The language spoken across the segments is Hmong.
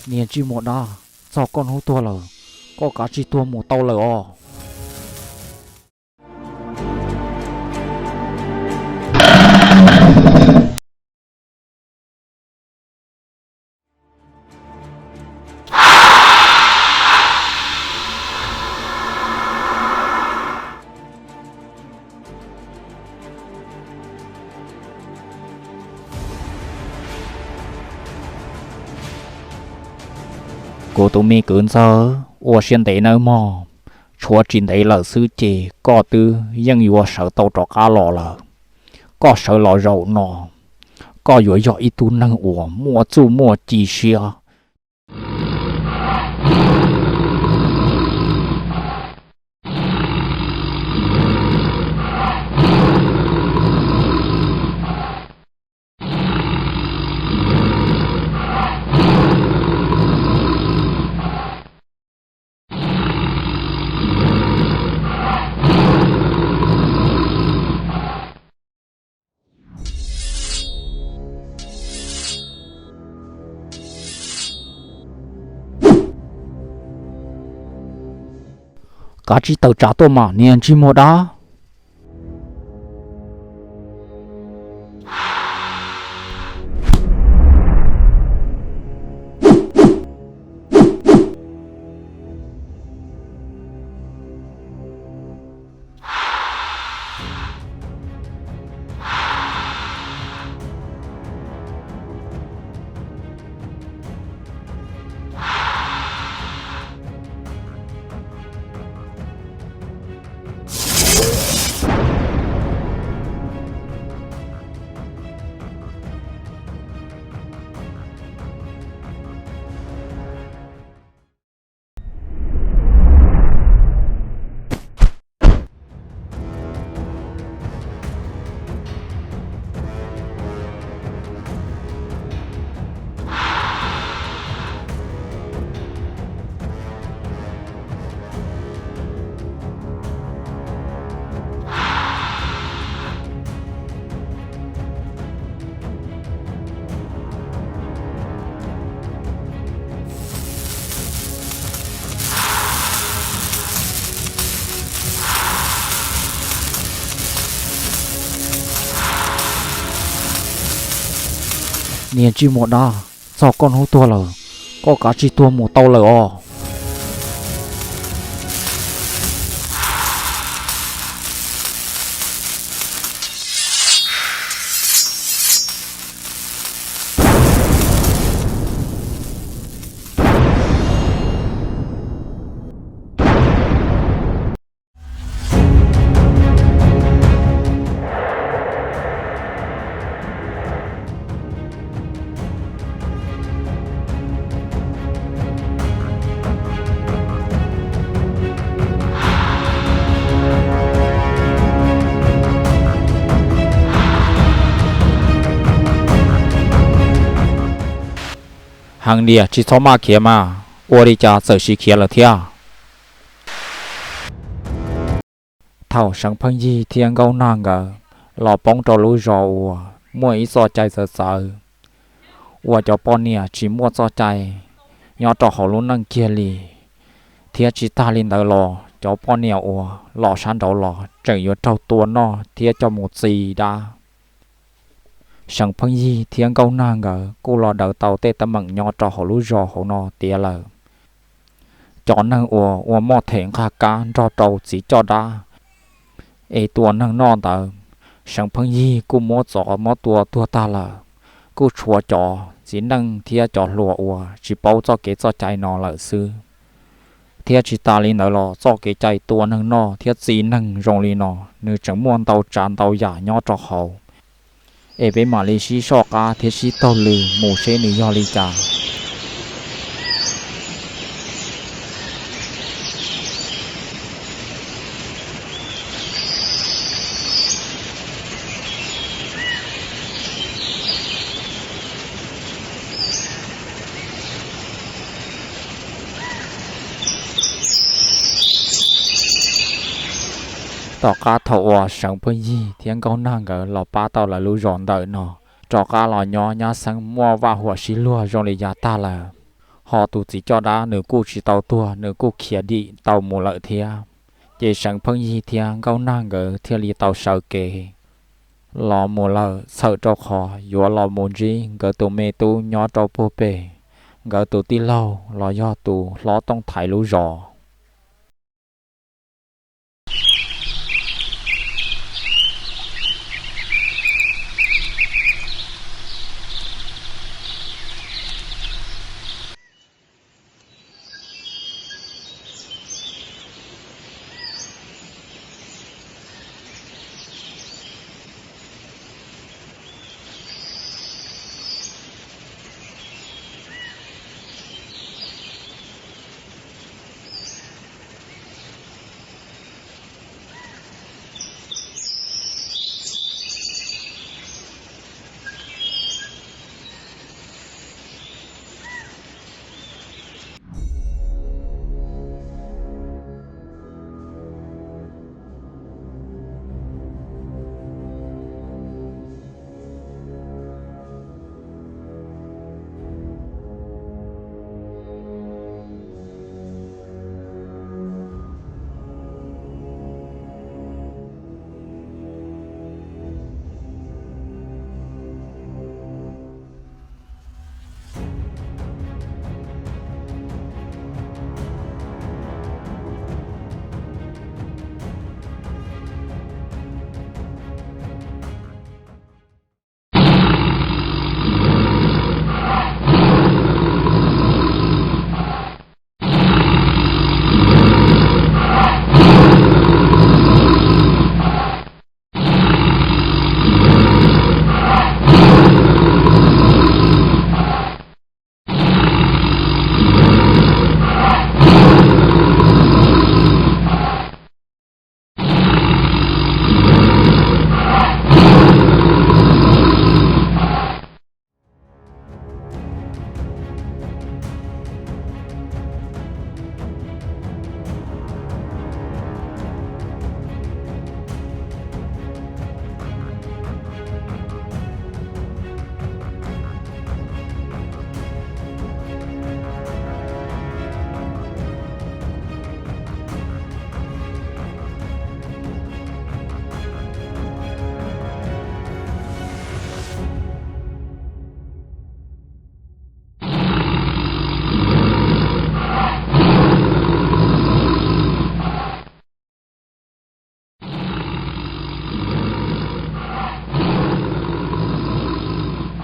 Niag ntsej muag dab, txog koj hnub tuag lawm, koj kav tsij tuag mus tau lawm os. Kuv tus me kwv ntxawg, ua siab ntev nawb mog. Tshuav tsis ntev lawm xwb ces koj twb yeej yuav sawv tau rov qab los lawm. Koj sawv los zaum no, koj yuav yog ib tug neeg uas muaj txuj muaj ci siab. Kav tsij tawm tsam tuaj mas niag ntsej muag dab. Niag ntsej muag dab, txog koj hnub tuag lawm, koj kav tsij tuag mus tau lawm os. Heev tiag, tsis txhob maj khiav mas, ua li cas txawm sis khiav lawm thiab. Thaum Seev Pheej Yig thiab Nkauj Nag nkawd los poob rau lub zos uas muaj ib txoj cai txawv txawv, uas cov poj niam tsis muaj txoj cai nyob rau hauv lub neej kiag li, thiab tsis tag li ntawd los cov poj niam uas los sab nraud los tseem yuav raug tua noj thiab coj mus txi dab. Seev Pheej Yig thiab Nkauj Nag nkawd kuj los daws tau tej teeb meem nyob rau hauv lub zos hauv no tiav lawm. Cov neeg uas ua moj them nqaj kab nrog rau txiv coj dab es tua neeg noj ntawd, Seev Pheej Yig kuj muab txov muab tua tuag tag lawm. Kuj tshuav cov txiv neej thiab cov hluas uas tsis paub txoj kev txoj cai no lawm xwb. Thiab tsis tas li ntawd los txoj kev cai tua neeg noj thiab txi neeg zoo li no, nws tseem muaj ntau tsav ntau yam nyob rau hauv. Es peb mam li sib soj qab thiab sib taug lw mus seb nws yog li cas. Tom qab thaum uas Seev Pheej Yig thiab Nkauj Nag nkawd los pab tau lawv lub zos ntawm no, rov qab los nyob nyab xeeb muaj vaj huam sib luag zoo li yav tag lawm. Ho tus txiv coj dab nws kuj tsis tau tuag, nws kuj khiav dim tau mus lawm thiab. Ces Seev Pheej Yig thiab Nkauj Nag nkawd thiaj li tau sawv kev los mus lawm, txhawm rau qhov yuav los mus ntsib nkawd tus me tub nyob rau puag pem nkawd tus tij laug los yog tus hlob Tooj Thaiv lub zos.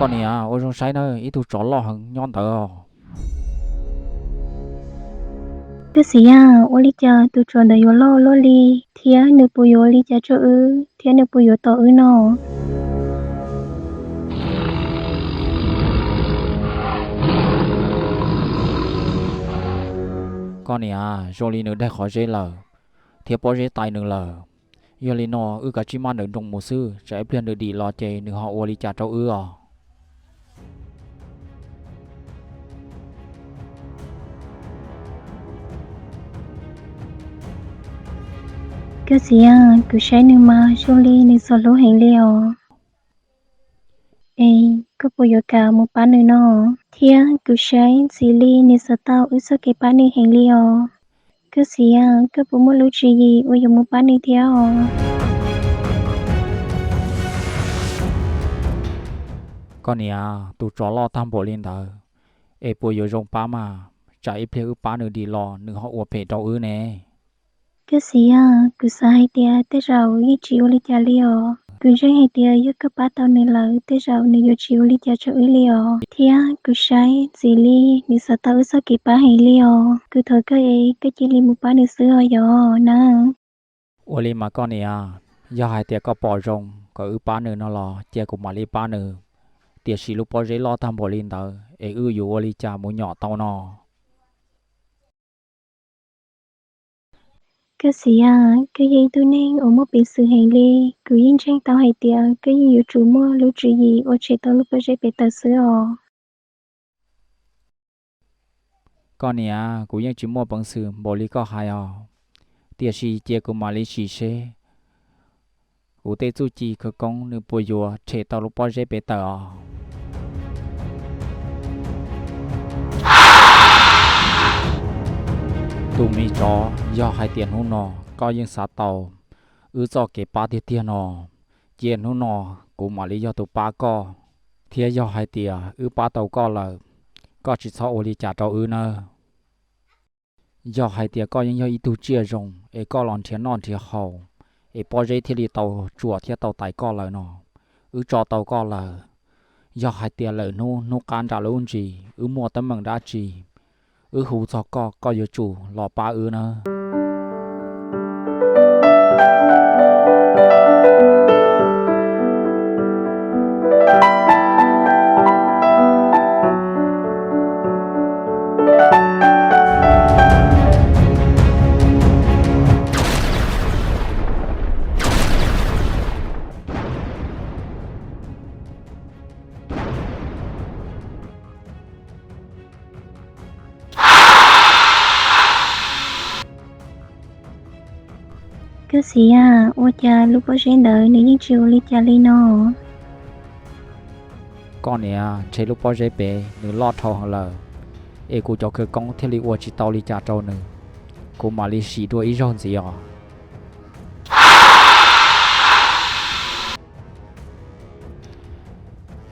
Koj niam, ua zoo saib na, ib tug tsov loj heev nyob ntawd. Koj txiv a, ua li cas tus tsov ntawd yuav loj luaj li, thiab nws puas yuav ua li cas rau wb, thiab nws puas yuav tom wb no? Koj niam, zoo li nws daig qhov zeb lawm, thiab pob zeb tais nws lawm. Yog li no wb kav tsij maj nrawm nroos mus xwb, tsam ib pliag nws dim los ces nws ho ua li cas rau wb os. Koj txiv a, kuv saib nws mas zoo li nws txom hlub heev li os. Es koj puas yuav kam mus pab nws no? Thiab kuv saib ntxim li nws xav tau wb txoj kev pab nws heev li os. Koj txiv a, koj puas muaj lub tswv yim uas yuav mus pab nws thiab os? Koj niam, tus tsov loj tag npaum li ntawd, es puas yuav zoo pab mas, tsam ib pliag wb pab nws dim los nws ho ua phem rau wb ne. Koj txiv a, kuv xav hais tias tej zaum yeej tsis ua li cas li os. Kuv ntseeg hais tias yog koj pab tau nws lawm tej zaum nws yuav tsis ua li cas rau wb li os. Thiab kuv saib ntxim li nws xav tau wb txoj kev pab heev li os. Kuv thov koj es koj cia li mus pab nws xwb os yog na. Ua li mas koj niam, yog hais tias koj pom zoo kom wb pab nws no los cia kuv mam li pab nws. Tiam sis lub pob zeb loj tag npaum li ntawd es wb yuav ua li cas mus nyom tau no? Koj txiv a, koj yog ib tug neeg uas muaj peev xwm heev li. Kuv yeej ntseeg tau hais tias koj yeej yuav tsum muaj lub tswv yim ua tshem tau lub pob zeb pem tawm xwb os. Koj niam, kuv yeej tsis muaj peev xwm npaum li koj hais os. Tiam sis cia kuv mam li sim seb kuv tej txuj ci khawv koob nws puas yuav tshem tau lub pob zeb pem tawm os. Tsov, yog hais tias hnub no koj yeej xav tau wb txoj kev pab tiag tiag no, cia hnub no kuv mam li yog tus pab koj, thiab yog hais tias wb pab tau koj lawm, koj tsis txhob ua li cas rau wb nawb. Yog hais tias koj yeej yog ib tug tsiaj zoo es koj los nrhiav noj nrhiav haus, es pob zeb thiaj li tau tsuam thiab tau tais koj lawm no, wb tso tau koj lawm. Yog hais tias lwm hnub hnub qab nram lub ntsis wb muaj teeb meem dab tsi, wb hu txog koj, koj yuav tsum los pab wb nawb. Koj txiv a, ua cas lub pob zeb ntawd nws yeej tsis ua li cas li no? Koj niam, ntshe lub pob zeb pem nws loj dhau heev lawm, es kuv cov khawv koob thiaj li ua tsis tau li cas rau nws. Kuv mam li sim dua ib zaug ntxiv os.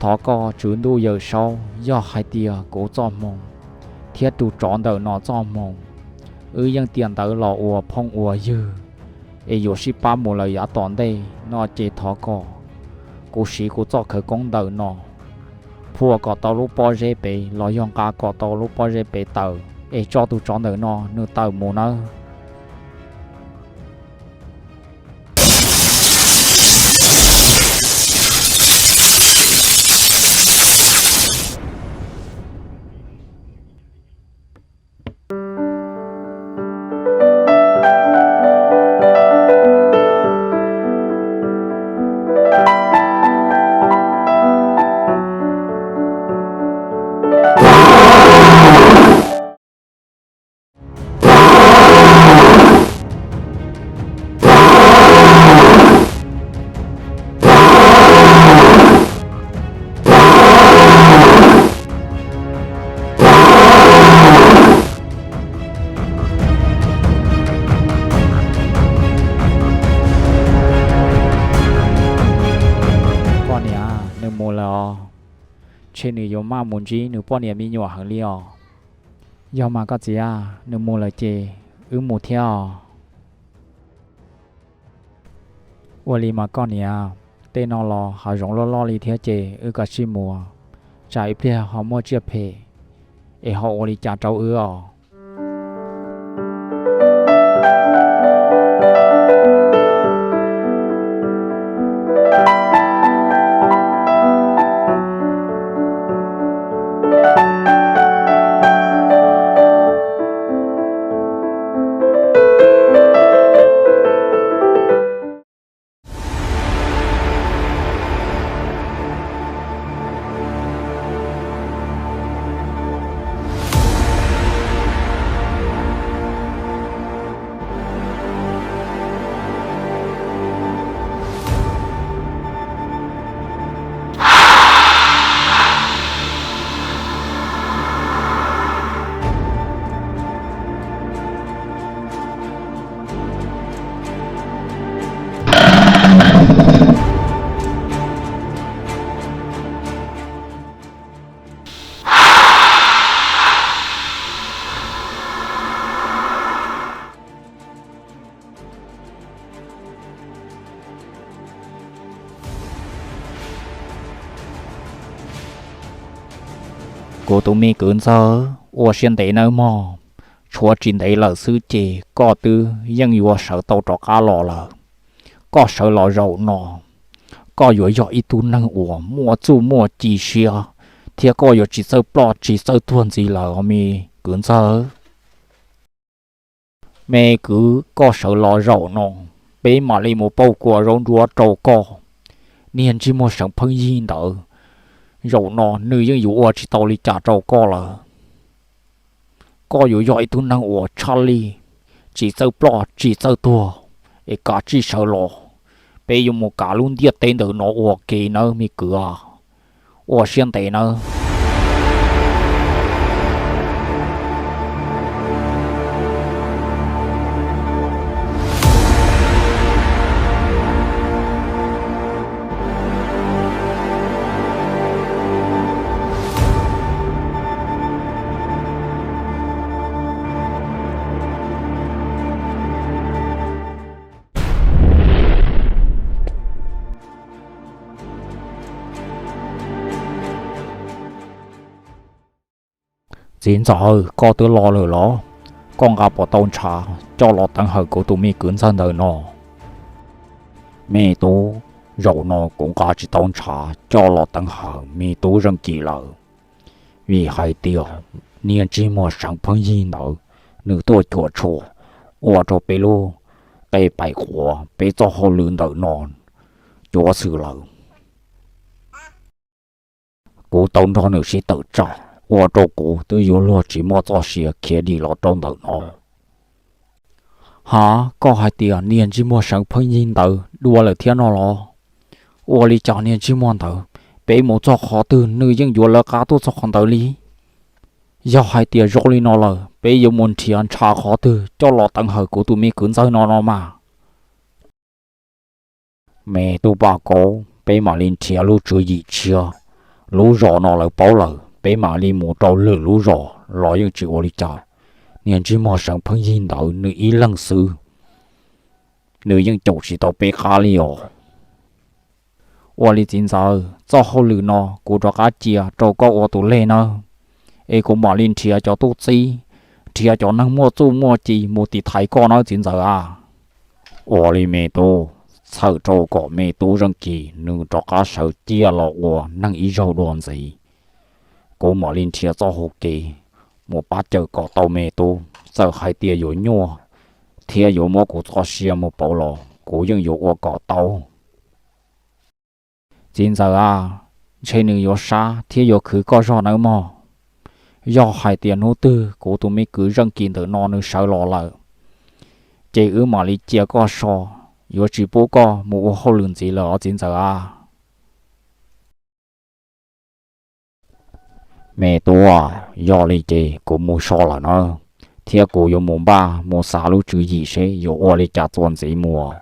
Thov koj Tswv Ntuj Yawm Saub, yog hais tias kuv txoj hmoo thiab tus tsov ntawm no txoj hmoo, wb yeej tiam ntawd los ua phooj ua ywg, es yuav sib pab mus lawm yav tom ntej no ces thov kom kuv siv kuv txoj khawv koob ntawm no phua kom tau lub pob zeb pem los yog nqa kom tau lub pob zeb pem tawm, es tso tus tsov ntawm no nws tawm mus nawb. Koj niam, nws mus lawm os. Ntshe nws yuav maj mus ntsib nws poj niam me nyuam heev li os. Yog mas koj txiv, nws mus lawm ces wb mus thiab os. Ua li mas koj niam, tej no los hav zoov loj loj li thiab ces wb kav tsij mus, tsam ib pliag ho muaj tsiaj phem es ho ua li cas rau wb os. Kuv tus me kwv ntxawg, ua siab ntev nawb mog. Tshuav tsis ntev lawm xwb ces koj twb yeej yuav sawv tau rov qab los lawm. Koj sawv los zaum no, koj yuav yog ib tug neeg uas muaj txuj muaj ci siab, thiab koj yuav tsis txawj ploj tsis txawj tuag ntxiv lawm os me kwv ntxawg. Me kwv, koj sawv los zaum no, peb mam li mus pauj kua zaub ntsuab rau koj. Niag ntsej muag seev pheej yig ntawd, zaum no nws yeej yuav ua tsis tau li cas rau koj lawm. Koj yuav yog ib tug neeg uas tshaj lij, tsis txawj ploj tsis txawj tuag, es kav tsij sawv los, peb yuav mus kav lub ntiaj teb ntawm no ua ke nawb me kwv. Ua siab ntev nawb. Txiv ntxawm, koj twb los lawm los? Koj nqa puas tau ntshav coj los teev hawm kuv tus me kwv ntxawg ntawm no? Me tub, zaum no kuv nqa tsis tau ntshav coj los teev hawm me tub Zeej Kis lawm, vim hais tias niag ntsej muag seev pheej yig ntawd nws tuaj cuam tshuam ua rau peb lub qe pais quav peb txoj hauj lwm ntawm no cuav xwm lawm. Kuv tau nrog nws sib tawm tsam ua rau kuv twb yuav luag tsis muaj txoj sia khiav dim los rau ntawm no. Ha, koj hais tias niag ntsej muag seev pheej yig ntawd dua lawm thiab no los? Ua li cas niag ntsej muag ntawd peb mus txog qhov twg nws yeej yuav lawv qab tuaj txog qhov ntawd li? Yog hais tias zoo li no lawm peb yuav mus nrhiav ntshav qhov twg coj los teev hawm kuv tus me kwv ntxawg no no mas. Me tub Paj Kaub, peb mam li nrhiav lub tswv yim tshiab. Lub zos no lawv paub lawm peb mam li mus rau lwm lub zos los yeej tsis ua li cas. Niag ntsej muag seev pheej yig ntawd nws ib leeg xwb nws yeej caum tsis tau peb qab li os. Ua li txiv ntxawm, txoj hauj lwm no kuv rov qab cia rau koj ua tus leg nawb, es kuv mam li nrhiav cov tub txib, nrhiav cov neeg muaj txuj muaj ci mus tiv thaiv koj nawb txiv ntxawm a. Ua li me tub, txhawm rau kom me tub Zeej Kis nws rov qab sawv ciaj los ua neeg ib zaug dua ntxiv. Kuv mam li nrhiav txoj hau kev mus pab cawm kom tau me tub, txawm hais tias yuav nyuaj thiab yuav muab kuv txoj sia mus pauv los kuv yeej yuav ua kom tau. Txiv ntxawm a, ntshe nws yuav sab thiab yuav khwv koj zog nawb mog. Yog hais tias hnub twg kuv tus me kwv Zeej Kis ntawm no nws sawv los lawm, ces wb mam li cia koj so, yuav tsis pub koj mus ua hauj lwm ntxiv lawm os txiv ntxawm a. Me tub, yog li ces kuv mus so lawm na, thiab kuv yuav mus npaj mus xav lub tswv yim seb yuav ua li cas txuas ntxiv mus.